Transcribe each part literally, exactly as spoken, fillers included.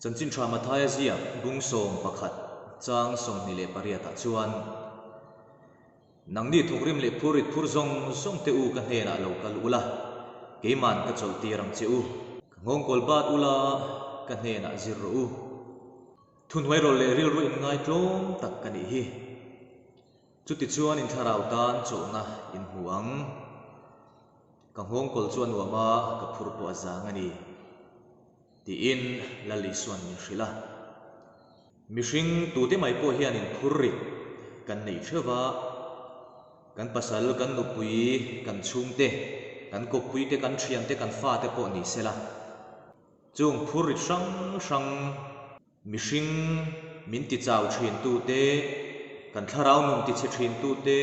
Chanchin Ṭha Mathaia ziak bung sawm pakhat, chang sawmhni le pariatah chuan, "Nangni thawkrim leh phurrit phur zawng zawng te u ka hnenah lo kal ula, keiman ka chawlhtir ang che u. Ka nghawngkawl bat ula, ka hnenah zir rawh u. Thuhnuairawlh leh rilru inngaitlawm tak ka nih hi. Chutichuan in thlarau tan chawlhna in hmu ang. Ka nghawngkawl chu a nuam a, ka phur pawh a zang a ni," tiin Lal Isuan min hrilh a. Mihring tute mai pawh hian in phurrit kan nei theuh a. Kan pasal, kan nupui, kan chhungte, kan kawppuite, kan ṭhiante, kan fate pawh ni sela, chung phurrit hrang hrang, mihring min tichau ṭhintute, kan thlarau nun tichhe ṭhintute,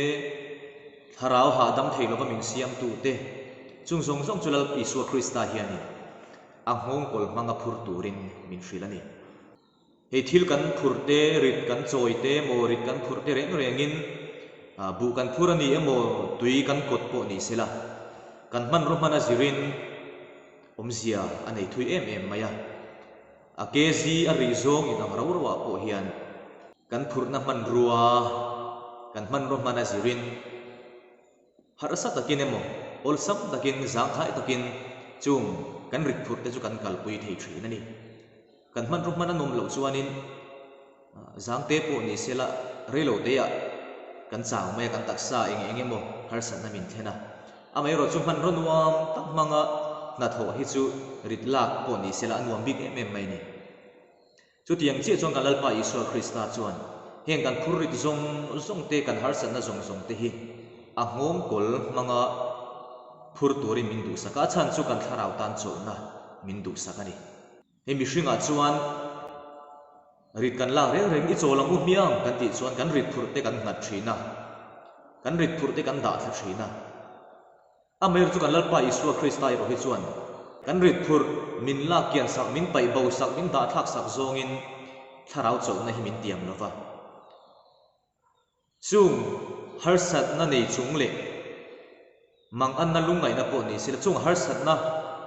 thlarau hahdam thei lova min siamtute, chung zawng zawng chu Lal Isua Krista hianin a nghawngkawl hmanga phur turin min hrilh a ni. Hei thil kan phurte, rit kan chawite emaw, rit kan phurte reng rengin, a, buh kan phur a ni emaw, tui kan kawt pawh ni sela, kan hmanraw hmana zirin awmzia a nei thui em em mai a. A kg a rih zawng inang ro ro ah pawh hian kan phurhna hmanrua, kan hmanraw hmana zirin harsa takin emaw, awlsam takin, zangkhai takin chung kan rit phurte chu kan kalpui thei ṭhin a ni. Kan hmanraw hmana nuam loh chuanin, a, zangte pawh ni sela, reiloteah kan chau mai a, kan taksa eng eng emaw harsatna min thlen a. Amaherawhchu hmanraw nuam tak hmanga hnathawh hi chu rit lak pawh ni sela, a nuam bik em em mai a ni. Chutiang chiah chuan kan Lalpa Isua Krista chuan heng kan phurrit zawng zawngte, kan harsatna zawng zawngte hi a nghawngkawl hmanga phur turin min duhsak a, a chhan chu kan thlarau tan chawlhna min duhsak a ni. Hei mihringah chuan rit kan lak reng reng, "I chawl ang u hmiang," kan tih chuan kan rit phurte kan nghat ṭhin a, kan rit phurte kan dah thla ṭhin a. Amaherawhchu kan Lalpa Isua Krista erawh hi chuan kan rit phurh min lak kian sak, min paih bo sak, min dah thlak sak zawngin thlarau chawlhna hi min tiam lo va. Chung harsatna nei chung leh manganna lungngaihna pawh ni sela, chung harsatna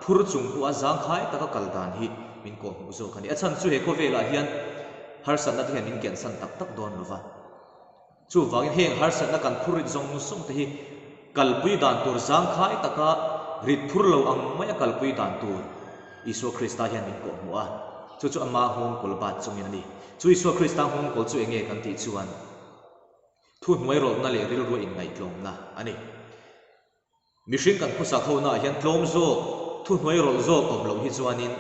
phur chung pawha zangkhai taka kal dan hi min kawhhmuh zawk a ni. A chhan chu he khawvelah hian harsatna te hian min kensan tak tak dawn lo va. Chuvangin heng harsatna kan phurrit zawng zawngte hi kalpui dan tur, zangkhai taka rit phur lo ang maia kalpui dan tur Isua Krista hian min kawhhmuh a. Chu chu ama nghawngkawl bat chungin a ni. Chu Isua Krista nghawngkawl chu eng nge kan tih chuan, thuhnuairawlhna leh rilru inngaitlawmna a ni. Mihring kan khawsak hona hian tlawm zawk, thuhnuairawlh zawk awm lo hi chuanin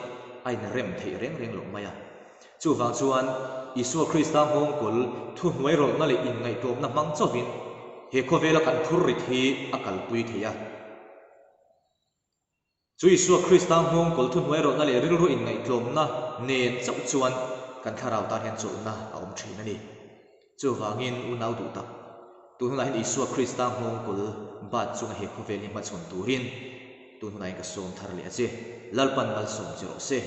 a inrem theih reng reng loh mai a. Chuvang chuan Isua Krista nghawngkawl thuhnuairawlhna leh inngaitlawmna hmang chauhin he khawvela kan phurrit hi a kalpui thei a. Chu Isua Krista nghawngkawl thuhnuairawlhna leh rilru inngaitlawmna nen chauh chuan kan thlarau tan hian chawlhna a awm ṭhin a ni. Chuvangin unau duh tak, tun hunah hian Isua Krista nghawngkawl bat chunga he khawvel hi hmachhawn turin tun hunah hian ka sawm thar leh a che. Lalpan malsawm che rawh se.